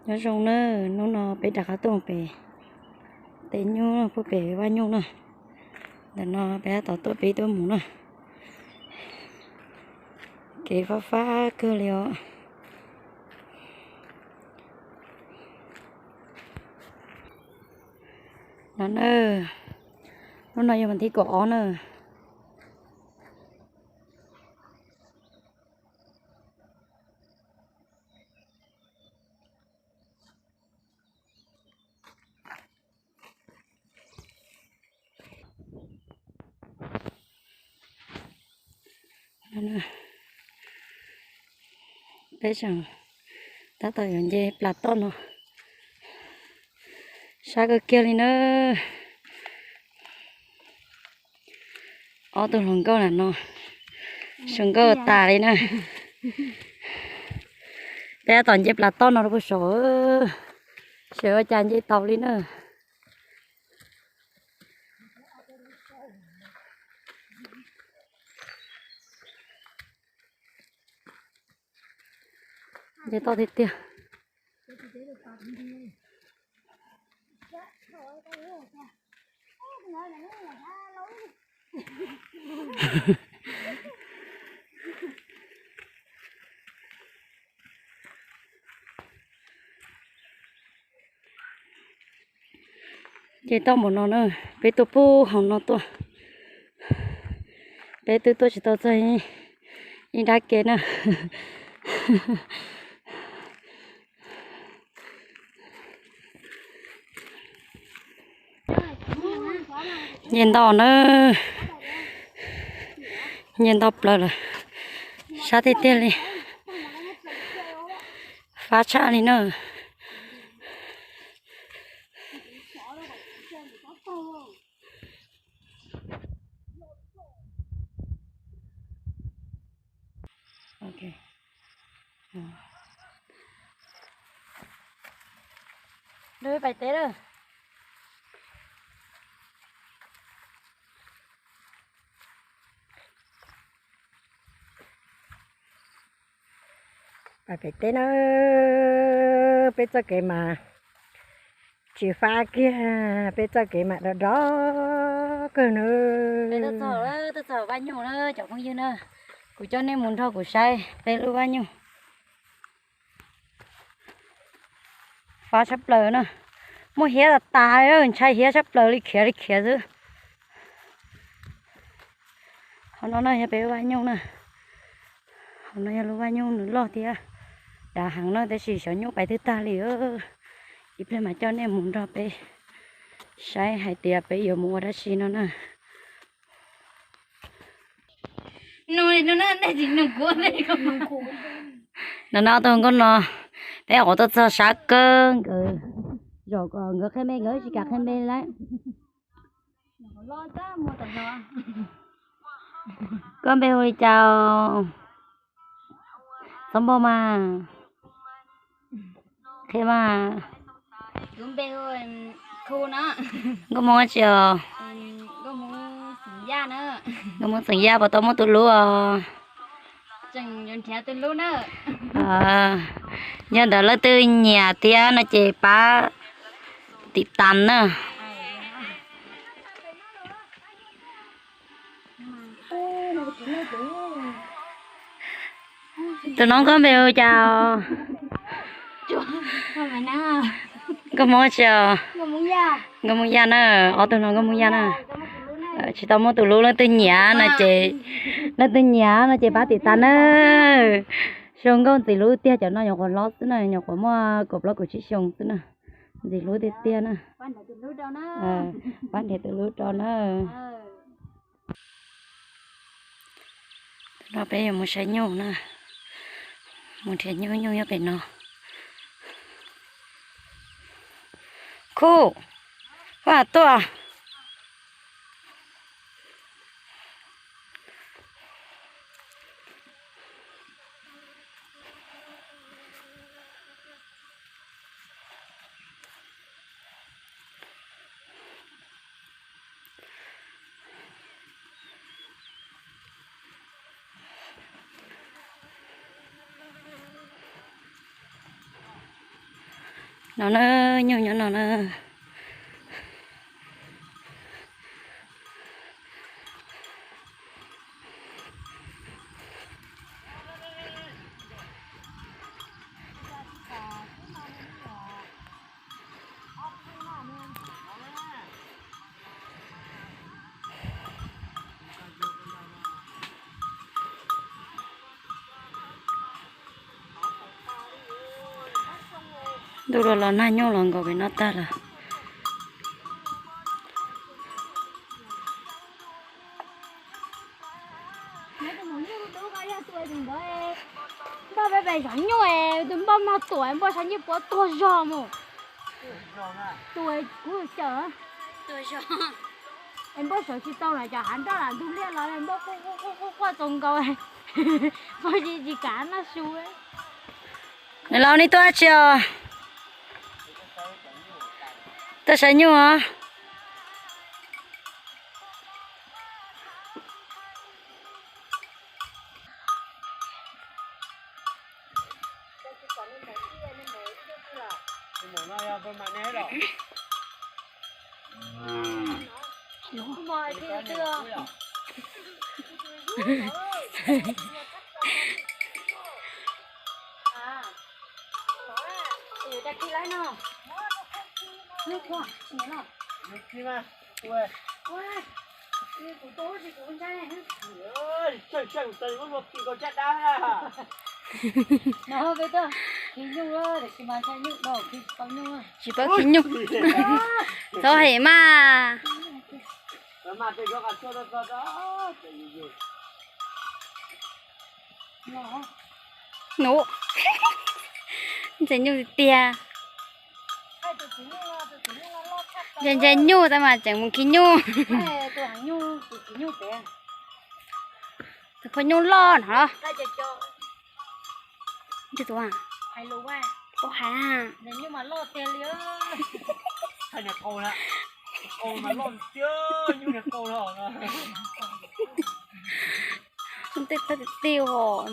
Nyob zoo na, hnub no peb rov qab tuaj pem tes nyuj, pem vaj nyuj na. Ntawm no peb tab tom tuaj peb tuaj mus na. Kev fab fab kawg li os. No na, hnub no yog vas thib kaum ob na. Peb tseem tab tom yuav nce plas toj no, sab kawg kiag li na. Ob tug hluas nkauj lam no, zoo nkauj tas li na. Peb tab tom nce plas toj no rau puag saud, seb ua cas nce tau li na. Nce toj tiag tiag. Ces toj npaum no na, peb tuaj pub hauv no tuaj, peb twb tuaj tsis tau txog ib nrab ke na. Nce ntau na, nce ntau plaws lawm, sab tiag tiag li, fab tshaj li na. Pais teb lawm. Pais pem teb na, peb txoj kev mas tsis fab kiag, peb txoj kev mas dov dov kawg na. Peb tuaj txog, tuaj txog vaj nyug na cov phooj ywg na, kuv coj nej mus nrog kuv saib peb lub vaj nyug. Fab tshaj plaws na, muaj hiab tas tas, ntshai hiab tshaj plaws li, khiav li khiav xwb. Qhov no na yog peb lub vaj nyug na, qhov no yog lub vaj nyug, nws loj thiab dav heev na, tab sis xyov nyuj pais twg tag li. Ib pliag mas coj nej mus nrog peb saib hais tias peb yuav mus ua dab tsi no na. No no tus nkauj no, peb ua tuaj txog sab kawg, nkawd zaum kom nkawd qhia npe, nkawd tsis kam qhia npe lawm. Koj npe hu li cas? Txhob npau mas, qhia mas. Nkauj Hmoob dab tsi os? Nkauj Hmoob Xeem Yaj, puas tau muaj tus hlub os? Yog ntawd leej twg nyiam thiab no ces pab tim tas na. Tus no koj npe hu cas? Nkauj Hmoob dab tsi os? Nkauj Hmoob Yaj na, ob tug no Nkauj Hmoob Yaj na. Tsis tau muaj tus hlub, leej twg nyiam no ces, leej twg nyiam no ces pab tim tas na. Zoo nkauj ntxim hlub tiag, cov no nyuam qhuav hlob xwb na, nyuam qhuav muaj kaum plaub kaum tsib xyoo xwb na. Ntxim hlub tiag tiag na. Pab nrhiav tus hlub rau na. Tam no peb yuav mus saib nyuj na, mus nrhiav nyuj, nyuj nyob pem no. Khuj, koj tuaj. No na, nyuj nyob no na. Ntuj los los nag nyooj los nkaus pem no tag lawm. Npauj peb pem saum nyuj, tus npauj no tuam npauj saum nyuj puav tuag zog mus. Tus kuv xyaw, es npauj sawv tsis tau los cov hav nroj lam ntug liaj los npauj quaj quaj quaj quaj txaus nkaus, npauj tsis tsis kam noj su. Nws laus nej tuaj dab tsi os? Tuaj saib nyuj os. Tsis paub khi nyuj. Txhob hem mas. Nub, ntses nyuj tiag. Ntses, ntses nyuj tas mas tseem mus khi nyuj. Tus phooj nyuj loj no. Tus hais, tej thaj ti ti os.